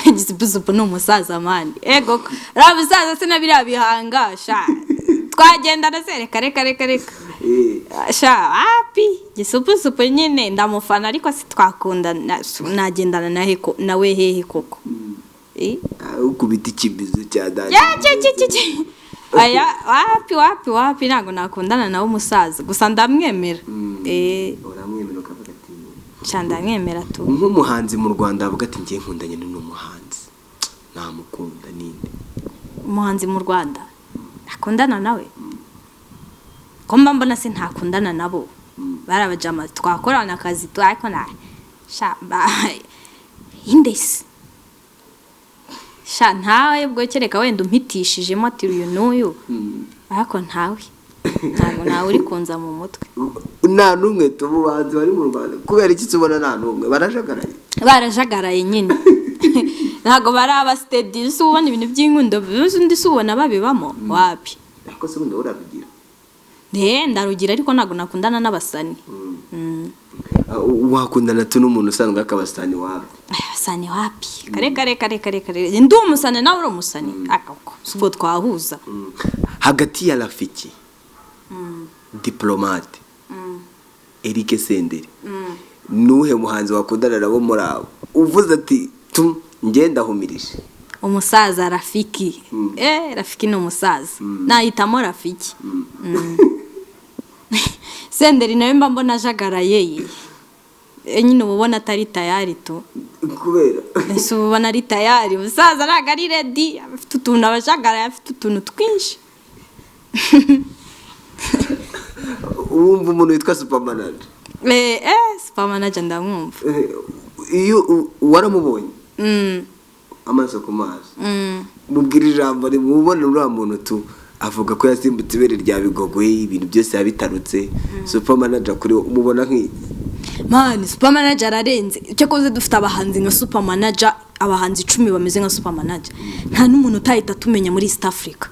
Gisupusupu ni umusaza man. Ego uriya musaza se na biriya bihanga, sha, twagendana se? Reka, reka, reka, reka. Sha, wapi. Gisupusupu nyine ndamufana, ariko si twakundana. Nagendana nawe nawe hehe koko? Eh? Ah, ukubita ikibizo cya dani. Ya, cye, cye, cye, cye. Aya, wapi, wapi, wapi, ntabwo nakundana nawe umusaza, gusa ndamwemera. Uramwemera ukavuga ati Sha, ndamwemera tu. Nk'umuhanzi mu Rwanda avuga ati: "Ngiye nkundanye n'uno muhanzi, namukunda," ninde? Umuhanzi mu Rwanda akundana nawe ko mba mbona se ntakundana nabo, bari abajama twakorana akazi tu, ariko na sha indesi sha ntawe. Ubwo kereka wenda umpitishijemo ati uyu n'uyu, ariko ntawe, ntabwo ntawe uri kunza mu mutwe. Nta n'umwe mu bahanzi bari mu Rwanda? Kubera iki tubona nta n'umwe? Barajagaraye? Barajagaraye nyine, ntabwo bari aba steady. Si ubona ibintu by'inkundo undi si ubona babibamo? Wapi. Ariko se ubundi urarugira? Ne, ndarugira, ariko ntabwo nakundana n'abasani. Ah, wakundana tu n'umuntu usanzwe akabasani wawe? Aya, abasani wapi, kare kare kare kare kare. Ndi umusani, nawe uri umusani, akako si ubwo twahuza. Hagati ya Rafiki Diplomate, Eric Senderi, nuhe muhanzi wakundana nabo muri abo uvuze ati tu ngenda humirije? Umusaza Rafiki. Rafiki ni umusaza, nahitamo Rafiki. Senderi nawe mba mbona ajagaraye. Nyine uba ubona atari tayari tu. Kubera? Ese uba ubona ari tayari? Umusaza ntabwo ari ready, afite utuntu, abajagaraye, afite utuntu twinshi. Wumva umuntu witwa Supermanager? Supermanager ndamwumva. Iyo waramubonye amaso ku maso, mubwira ijambo rimubona uriya muntu tu avuga ko yasimbutse ibere rya Bigogwe, ibintu byose yabitarutse. Supermanager kuri we umubona nk'iki? Man, Supermanager ararenze. Cyakoze dufite abahanzi nka Supermanager, abahanzi 10 bameze nka Supermanager, nta n'umuntu utahita tumenya muri East Africa.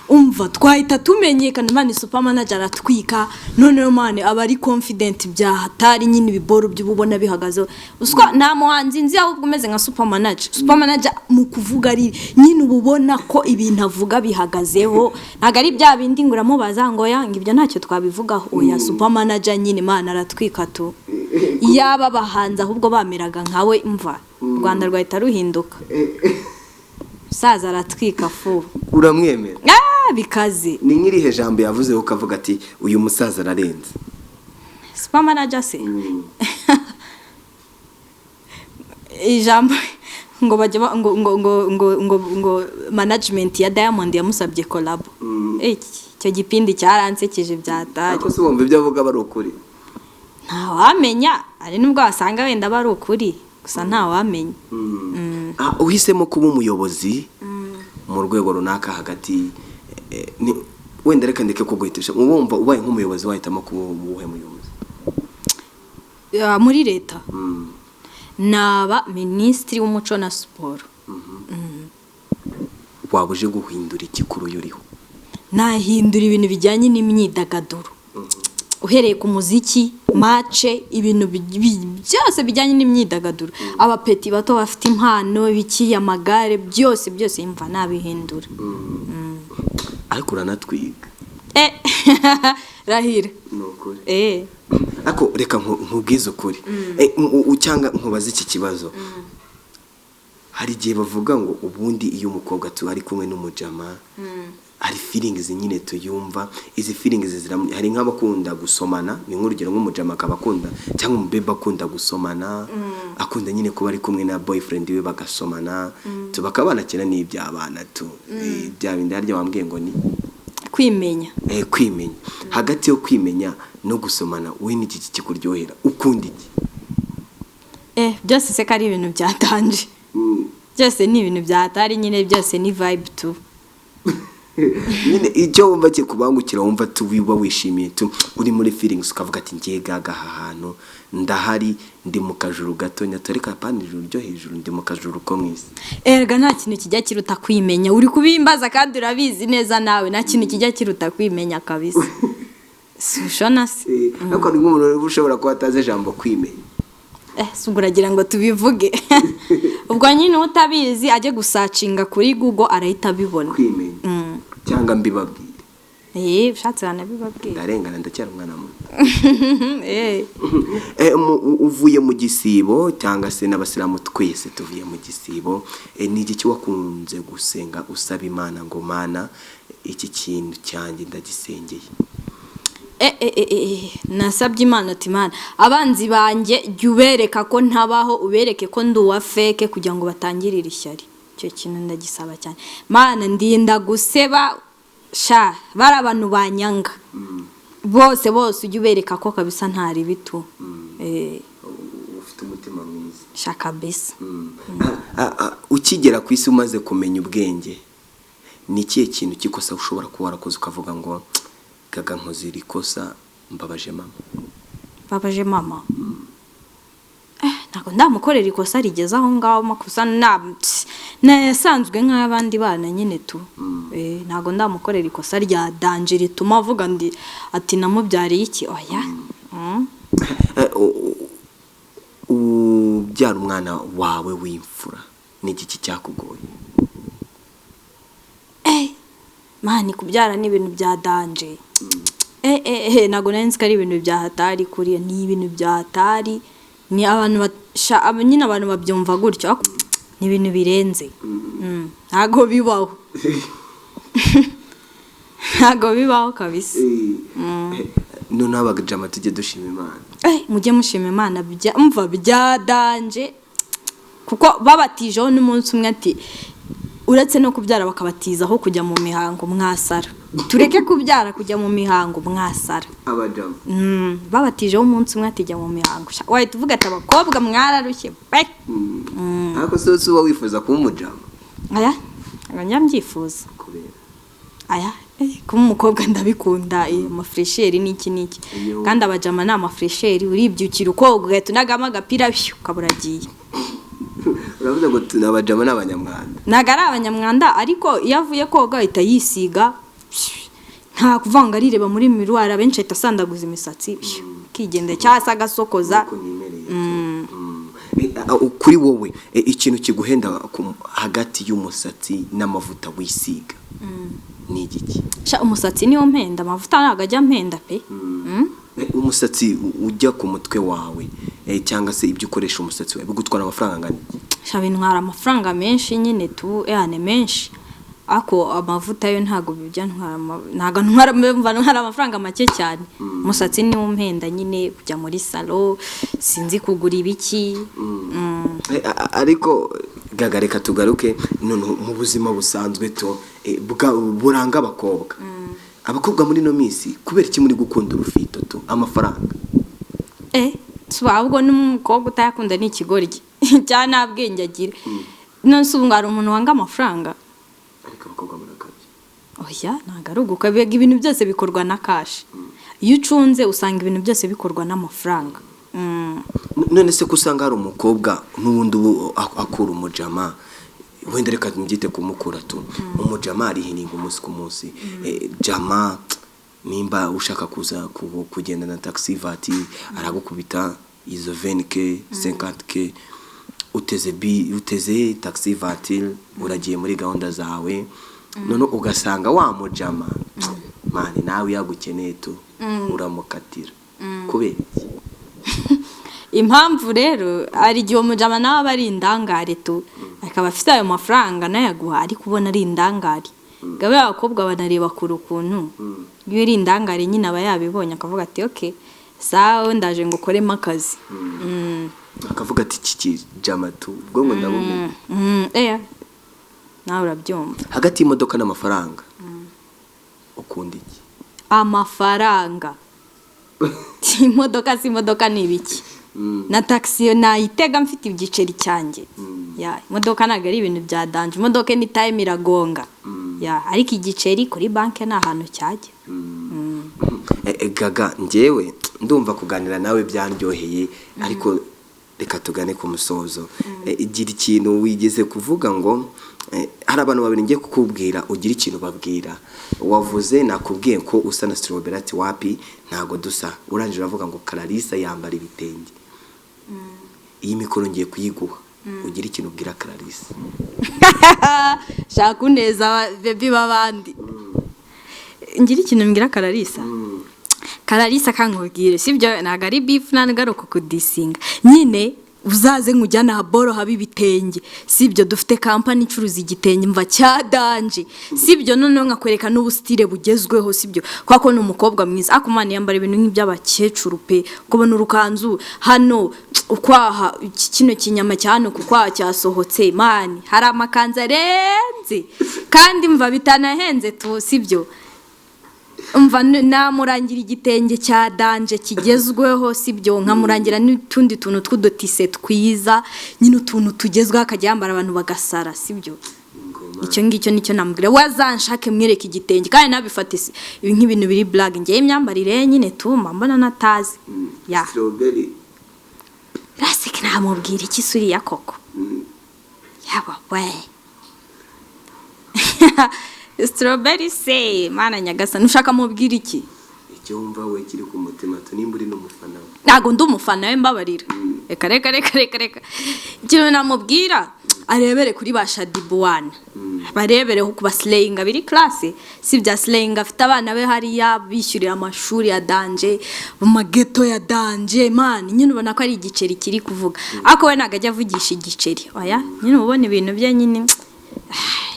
Umva, twahita tumenyekana. Man, Supermanager aratwika. Noneho man, aba ari confident bya hatari nyine, ibiboro by'ububona bihagazeho. Uswa nta muhanzi nzi ahubwo umeze nka Supermanager. Supermanager mu kuvuga ari nyine uba ubona ko ibintu avuga bihagazeho, ntabwo ari bya bindi ngo uramubaza ngo ya ngo ibyo ntacyo twabivugaho. Oya, Supermanager nyine, man, aratwika tu. Yaba abahanzi ahubwo bameraga nkawe, mva, u Rwanda rwahita ruhinduka. Umusaza aratwika fu. Uramwemera? Ah, bikaze. Ni nk'irihe jambo yavuze ukavuga ati: "Uyu musaza ararenze"? Supermanager se, ijambo ngo bajya ngo management ya Diamond yamusabye collab. Icyo gipindi cyaransekeje byatari. Ariko se wumva ibyo avuga bari ukuri? Ntawamenya, hari nubwo wasanga wenda bari ukuri, gusa ntawamenya. Ah, uhisemo kuba umuyobozi mu rwego runaka hagati wenda reka ndeke kuguhitisha. Wumva ubaye nk'umuyobozi wahitamo kuba uwuhe muyobozi? Ya, muri leta naba minisitiri w'umuco na siporo. Waba uje guhindura iki kuri uyu uriho? Nahindura ibintu bijyanye n'imyidagaduro, uhereye ku muziki, match, ibintu byose bijyanye n'imyidagaduro, abapeti bato bafite impano, biki, amagare, byose byose, imva nabihindura. Ariko uranatwiga. Rahira. Ni ukuri. Ariko reka nkubwize ukuri. Cyangwa nkubaze iki kibazo: hari igihe bavuga ngo ubundi iyo umukobwa ari kumwe n'umujama hari feelings nyine tuyumva, izi feelings hari nk'abakunda gusomana, ni nk'urugero nk'umujama akaba akunda cyangwa umubebe akunda gusomana, akunda nyine kuba ari kumwe na boyfriend we bagasomana tu, bakaba banakina n'iby'abana tu. Bya bindi harya wambwiye ngo ni Kwimenya. Kwimenya. Hagati yo kwimenya no gusomana, wowe ni iki kikuryohera? Ukunda iki? Byose se ko ari ibintu byatanje? Byose ni ibintu byatari nyine, byose ni vibe tu. Nyine icyo wumva kikubangukira, wumva tu wiba wishimiye tu, uri muri feelings ukavuga ati: "Ngiye gaga aha hantu ndahari, ndi mu kajuru gato nyato, ariko apana ijuru ryo hejuru, ndi mu kajuru ko mu isi." Erega nta kintu kijya kiruta kwimenya. Uri kubimbaza kandi urabizi neza nawe, nta kintu kijya kiruta kwimenya kabisa. Si ushona se? Ariko ni nk'umuntu ushobora kuba atazi ijambo kwimenya. Si ubwo uragira ngo tubivuge? Ubwo nyine utabizi ajye gusearchinga kuri Google, arahita abibona. Kwimenya cyangwa mbibabwire? Ushatse wanabibabwira. Ndarengana, ndacyari umwana muto. Uvuye mu gisibo, cyangwa se n'abasilamu twese tuvuye mu gisibo. Ni igiki wakunze gusenga usaba Imana ngo: "Mana, iki kintu cyanjye ndagisengeye"? Nasabye Imana ati: "Imana, abanzi banjye jya ubereka ko ntabaho, ubereke ko ndi uwa fake kugira ngo batangirire ishyari." Icyo kintu ndagisaba cyane. Mana, ndinda guseba sha, bari abantu banyanga bose bose, ujye ubereka ko kabisa ntari bitu. Ufite umutima mwiza. Sha, kabisa. Ukigera ku isi, umaze kumenya ubwenge, ni ikihe kintu cy'ikosa ushobora kuba warakoze ukavuga ngo: "Gaga, nkoze iri kosa, mbabaje mama"? Babaje mama? Ntabwo ndamukorera ikosa rigeze aho ngaho. Amakosa nayasanzwe nk'abandi bana nyine tu. Ntabwo ndamukorera ikosa rya danger rituma avuga ndi ati: "Namubyariye iki?" Oya. Ubyara umwana wawe w'imfura, ni igiki cyakugoye? Man, kubyara ni ibintu bya danger. Ntabwo nari nzi ko ari ibintu bya hatari kuriya. Ni ibintu bya hatari, ni abantu nyine abantu babyumva gutyo, ariko ni ibintu birenze. Ntabwo bibaho, ntabwo bibaho kabisa. Noneho abajama tujye dushima Imana. Mujye mushima Imana, mva bya danger, kuko babatijeho n'umunsi umwe ati uretse no kubyara bakabatizaho kujya mu mihango, mwasara. Tureke kubyara, kujya mu mihango mwasara. Abajama. Babatijeho umunsi umwe ati: "Jya mu mihango." Sha, wahita uvuga ati: "Abakobwa mwararushye pe." Ariko se uba wifuza kuba umujama? Aya, ntabwo njya mbyifuza. Kubera? Aya, kuba umukobwa ndabikunda, amafraîcheur n'iki n'iki. Kandi abajama ni amafraîcheur, uribyukira ukoga, ugahita unagamo agapira, byo ukaba uragiye. Uravuze ngo abajama ni abanyamwanda? Ntabwo ari abanyamwanda, ariko iyo avuye koga ahita yisiga, nta kuvanga, arireba muri miroir, abenshi ahita asandaguza imisatsi akigendera, cyangwa se agasokoza. Ariko nimereye. Kuri wowe, ikintu kiguhenda hagati y'umusatsi n'amavuta wisiga ni igiki? Sha, umusatsi niwo mpenda, amavuta ntabwo ajya mpenda pe. Umusatsi ujya ku mutwe wawe, cyangwa se ibyo ukoresha umusatsi wawe, bigutwara amafaranga angana iki? Sha, bintwara amafaranga menshi nyine tu, yani menshi, ariko amavuta yo ntabwo bijya ntwara ntabwo ntwara, mva ntwara amafaranga make cyane. Umusatsi niwo umpenda nyine, kujya muri salon, sinzi, kugura ibiki. Ariko Gaga, reka tugaruke noneho mu buzima busanzwe to, buranga abakobwa. Abakobwa muri ino minsi, kubera iki muri gukunda urufito tu, amafaranga? Si ahubwo n'umukobwa utayakunda ni ikigoryi cyangwa nta bwenge agira. None se ubu ngo hari umuntu wanga amafaranga? Ariko abakobwa murakabye. Oya, ntabwo ari ugukabya, ibintu byose bikorwa na cash. Iyo ucunze usanga ibintu byose bikorwa n'amafaranga. None se ko usanga hari umukobwa n'ubundi ubu akura umujama, wenda reka mbyite kumukura tu, umujama arihininga umunsi ku munsi. Jama nimba ushaka kuza kugenda na taxi voiture, aragukubita izo 20K, 50K, uteze bi uteze taxi voiture, uragiye muri gahunda zawe. None ugasanga wa mujama, man, nawe yagukeneye tu, uramukatira. Kubera iki? Impamvu rero, hari igihe umujama nawe aba ari indangare tu, akaba afite ayo mafaranga nayaguha, ariko ubona ari indangare. Gabe abakobwa banareba kure ukuntu. Iyo uri indangare nyine aba yabibonye, akavuga ati: "Ok, sawa, ndaje ngo ukoremo akazi." Akavuga ati: "Iki kijama tu, ubwo ngo ndabumenya." Nawe urabyumva. Hagati y'imodoka n'amafaranga, ukunda iki? Amafaranga. Imodoka si imodoka ni ibiki? Na taxi nayitega mfite igiceri cyanjye. Ya, imodoka ntabwo ari ibintu bya danger. Imodoka ni time iragonga ya, ariko igiceri kuri banki ni ahantu cyajya. Gaga, njyewe ndumva kuganira nawe byaryoheye, ariko reka tugane ku musozo. Igira ikintu wigeze kuvuga ngo hari abantu babiri ngiye kukubwira, ugira ikintu babwira. Wavuze nakubwiye ko usa na Strawberry, ati: "Wapi, ntago dusa." Urangije uravuga ngo Clarisse yambara ibitenge. Iyi mikoro ngiye kuyiguha, ugire ikintu ubwira Clarisse. Shaka uneza baby b'abandi. Ngira ikintu mbwira Clarissa. Clarissa, kankubwire, sibyo? Ntabwo ari beef, ntabwo ari ukukudisinga nyine. Uzaze nkujyane aha boro haba ibitenge, sibyo? Dufite kampani icuruza igitenge mva cya danger, sibyo? Noneho nkakwereka n'ubusitire bugezweho, sibyo? Kubera ko ni umukobwa mwiza, ariko man yambara ibintu nk'iby'abakecuru pe. Kubona urukanzu hano ukwaha, kino kinyama cya hano ku kwaha cyasohotse. Man, hari amakanzu arenze kandi mva bitanahenze tu, sibyo? Umva, namurangira igitenge cya danger kigezweho, sibyo? Nkamurangira n'utundi tuntu tw'udutise twiza nyine, utuntu tugezweho, akajya yambara abantu bagasara, sibyo? Icyo ngicyo nicyo namubwira. Wazanshake mwereke igitenge, kandi nabifate ibi nk'ibintu biri blague. Ngewe imyambarire ye nyine tuma mbona natazi ya Strawberry. Rasike, namubwira iki suriya koko? Yaba we Strawberry se, mana nyagasani, ushaka mubwira iki? Icyo wumva we kiri ku mutima tu, nimba uri n'umufana we. Ntabwo ndi umufana we, mbabarira. Reka, reka, reka, reka, reka. Ikintu namubwira, arebere kuri ba Shaddyboo wana, barebereho ku baslayinga biri classe, si bya slayinga. Afite abana be hariya bishyurira amashuri ya danger mu mageto ya danger. Man, nyine ubona ko ari igiceri kiri kuvuga, ariko we ntabwo ajya avugisha igiceri. Oya, nyine uba ubona ibintu bye nyine,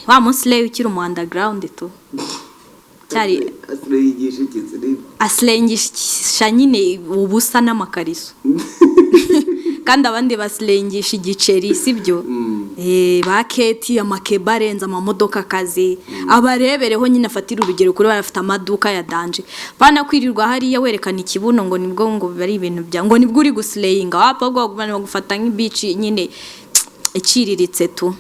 wa munsi ukiri umu underground tu cyari. Asireyigisha iki se? Asilengisha nyine ubusa n'amakariso, kandi abandi basilengisha igiceri, sibyo? Ba keti amakeba arenze, amamodoka akaze, abarebereho nyine, afatira urugero kuri barafite amaduka ya danger. Bana kwirirwa hariya werekana ikibuno ngo nibwo ngo bari ibintu bya ngo nibwo uri guslayinga. Wapfa bagufata nk'ibici nyine iciriritse tu.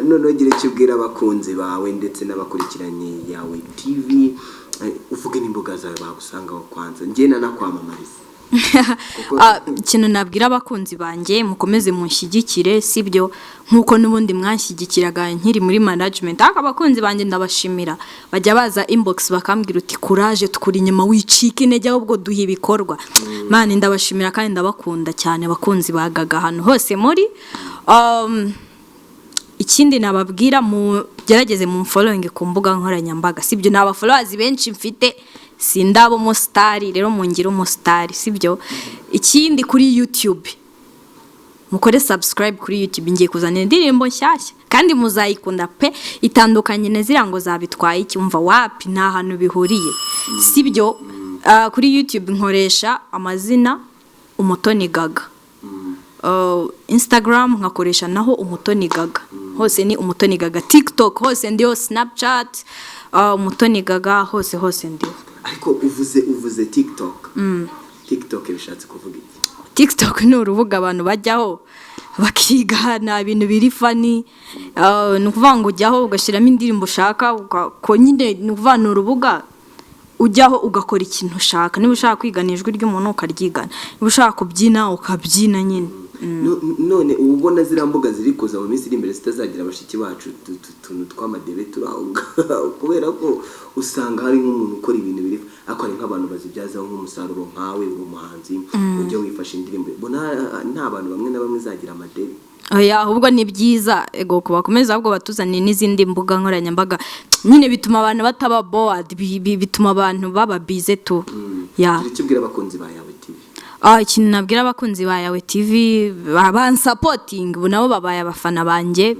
Noneho gira icyo ubwira abakunzi bawe ndetse n'abakurikiranye yawe TV, uvuge n'imbuga zawe bagusangaho. Kwanza njye nanakwamamariza. Ikintu nabwira abakunzi banjye, mukomeze munshyigikire, sibyo? Nk'uko n'ubundi mwanshyigikiraga nkiri muri management. Ariko abakunzi banjye ndabashimira, bajya baza inbox bakambwira uti: "Courage, tukuri inyuma, wicika intege, ahubwo duha ibikorwa." Man, ndabashimira kandi ndabakunda cyane, abakunzi ba Gaga ahantu hose muri. Ikindi nababwira, mugerageze mu following ku mbuga nkoranyambaga, sibyo? Ni abafollowers benshi mfite, sindaba umusitari, rero mungire umusitari, sibyo? Ikindi, kuri YouTube mukore subscribe. Kuri YouTube ngiye kuzana indirimbo nshyashya kandi muzayikunda pe, itandukanye na ziriya ngo zabitwaye iki. Umva, wapi, nta hantu bihuriye, sibyo? Kuri YouTube nkoresha amazina Umutoni Gaga. Instagram nkakoresha naho Umutoni Gaga, hose ni Umutoni Gaga. TikTok hose ndiho, Snapchat, Umutoni Gaga hose hose ndiho. Ariko uvuze TikTok, TikTok bishatse kuvuga iki? TikTok ni urubuga abantu bajyaho bakigana ibintu biri funny. Ni ukuvuga ngo ujyaho ugashyiramo indirimbo ushaka, ko nyine ni ukuvuga ni urubuga ujyaho ugakora ikintu ushaka. Niba ushaka kwigana ijwi ry'umuntu ukaryigana, niba ushaka kubyina ukabyina nyine. None uba ubona ziriya mbuga ziri kuza mu minsi iri imbere zitazagira bashiki bacu utuntu tw'amadebe turi aho ngaho? Kubera ko usanga hari nk'umuntu ukora ibintu biri, ariko hari nk'abantu bazibyazaho nk'umusaruro. Nkawe uri umuhanzi ujya wifasha indirimbo, mbona nta bantu bamwe na bamwe zagira amadebe. Oya, ahubwo ni byiza ego ko bakomeza, ahubwo batuzaniye n'izindi mbuga nkoranyambaga nyine, bituma abantu bataba bored, bituma abantu baba busy tu ya. Gira icyo ubwira abakunzi ba Yawe TV. Ikintu nabwira abakunzi ba Yawe TV, bansapotinga, ubu nabo babaye abafana banjye,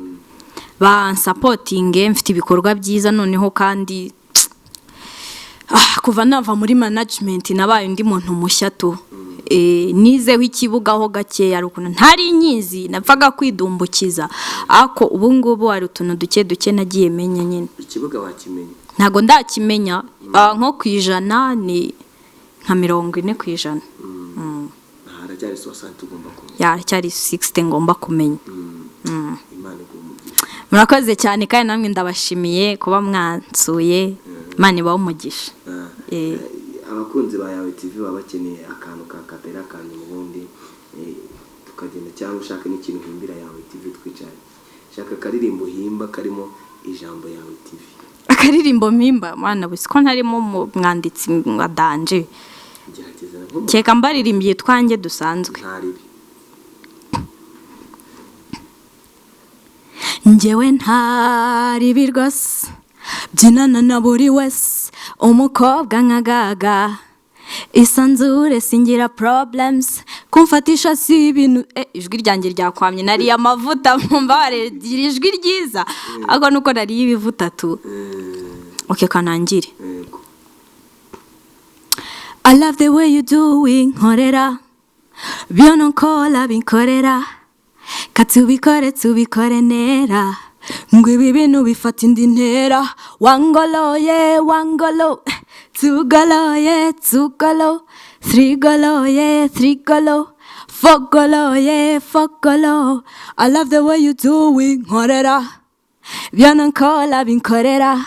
bansapotinge, mfite ibikorwa byiza. Noneho kandi kuva nava muri management nabaye undi muntu mushya tu. Nizeho ikibugaho gakeya, hari ukuntu ntari nyizi napfaga kwidumbukiza, ariko ubu ngubu hari utuntu duke duke nagiye menya nyine. Ikibuga wakimenya? Ntabwo ndakimenya. Nko ku ijana ni nka 40%. Haracyari 60 ugomba kumenya. Ya, cyari 60 ngomba kumenya. Imana iguhe umugisha. Murakoze cyane, kandi namwe ndabashimiye kuba mwansuye. Imana ibahe umugisha. Abakunzi ba Yawe TV baba bakeneye akantu ka kapera kanyu ubundi tukagenda, cyangwa ushaka n'ikintu uhimbira Yawe TV twicaye. Shaka akaririmbo uhimba karimo ijambo Yawe TV. Akaririmbo mpimba? Mwana busi ko ntarimo umwanditsi wa danger. Gerageza nko Keka mbaririmbiye twanjye dusanzwe. Nta ribi. Njyewe ntaribi rwose, byinana na buri wese, umukobwa nka Gaga. Isanzure, singira problems, kumfatisha si ibintu. Ijwi ryanjye ryakwamye, nariye amavuta, mumbabarire. Gira ijwi ryiza, ariko nuko nariye ibivuta tu. Okay, kanangire. Yego. I love the way you do it, nkorera byo nkola binkorera, katubikore, tubikore nera, ngo ibi bintu bifata indi ntera. Wangoloye, wangolo, tugoloye, tugolo, thrigoloye, thrigolo, fogoloye, fogolo. I love the way you do it, nkorera byo nkola binkorera,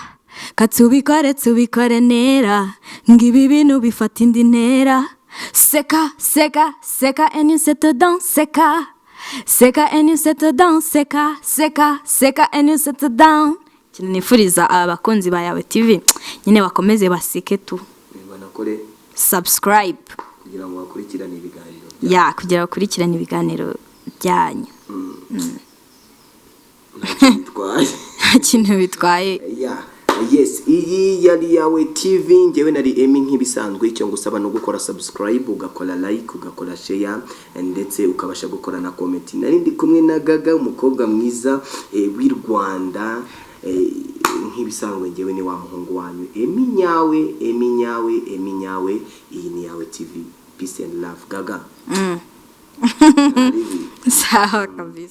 katubikore, tubikore nera, ngo ibi bintu bifata indi ntera. Seka, seka, seka and you settle down. Seka, seka and you settle down. Seka, seka, seka and you settle down. Ikintu nifuriza abakunzi ba Yawe TV nyine, bakomeze baseke tu. Banakore subscribe kugira ngo bakurikirane ibiganiro. Ya, kugira bakurikirane ibiganiro byanyu. Ntacyo bitwaye. Nta kintu bitwaye. Yeah. Yes, iyi yari Yawe TV, ngewe nari Emi nk'ibisanzwe. Icyo ngusaba no gukora subscribe, ugakora like, ugakora share, ndetse ukabasha gukora na comment. Nari ndi kumwe na Gaga, umukobwa mwiza w'i Rwanda. Nk'ibisanzwe ngewe ni wa muhungu wanyu Emi nyawe, Emi nyawe, Emi nyawe. Iyi ni Yawe TV. Peace and love, Gaga. Sawa kabisa.